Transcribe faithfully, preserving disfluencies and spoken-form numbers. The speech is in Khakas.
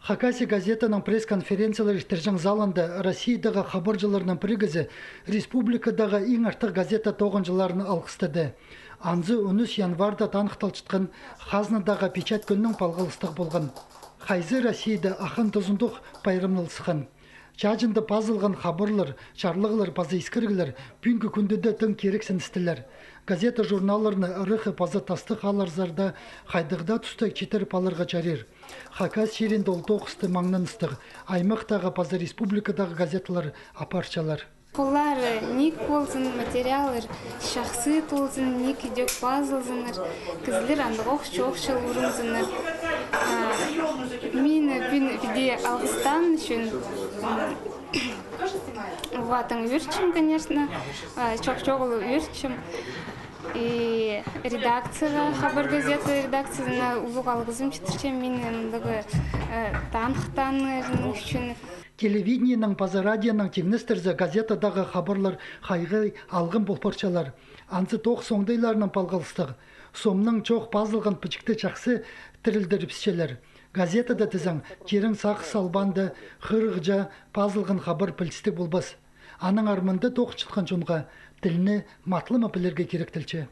Хакасия газетаның пресс-конференциялар иртірҷең залында Россиядағы хабарҷыларның пірігізі республикадағы иң артых газета тоғынҷыларын алғыстады. Анзы он ӱс январьда таныхталчатхан хазнадағы печать кӱннең палғалыстығ полған. Хайзы Россияда ахан тузындох пайрамналысхан. Чааҷында пазылған хабарлар, чарлығлар паза искіріглер пӱӱнгі кӱнде дее тың кирексіністілер. Газета-журналларны ыраххы паза тастых аларзарда хайдағ даа туста читіріп аларға чарир. Хакас чирінде ол тоғысты маңнаныстығ аймахтағы паза республикадағы газеталар апарчалар. Холлары ниик ползын, материаллар чахсы толзын, ниик идӧк пазылзыннар, кізілер андағ ох чоохчал урунзыннар. А, мині пӱӱн піди алғыстаан ӱчӱн, м, ватаң ӧрчем, конечно, а, чох-чоғыл ӧрчем. И редакцияға, «Хабар» газета редакциязына улуғ алғызым читірчем, мині мындағ, э, таныхтааннарының ӱчӱн. Телевидениенең паза радионаң тиңнестірзе, газетадағы хабарлар хайығ алғым пол парчалар. Анзы тоғыс оңдайларынаң палғалыстығ. Сомнаң чоох пазылған пічікті чахсы тірілдірібісчелер. Газетада тізең, тирең сағыс салбаанда, хырығҷа пазылған хабар пілдістіг полбас. Анаң аар мында тоғынчатхан чонға тілні матлама пілерге киректелче.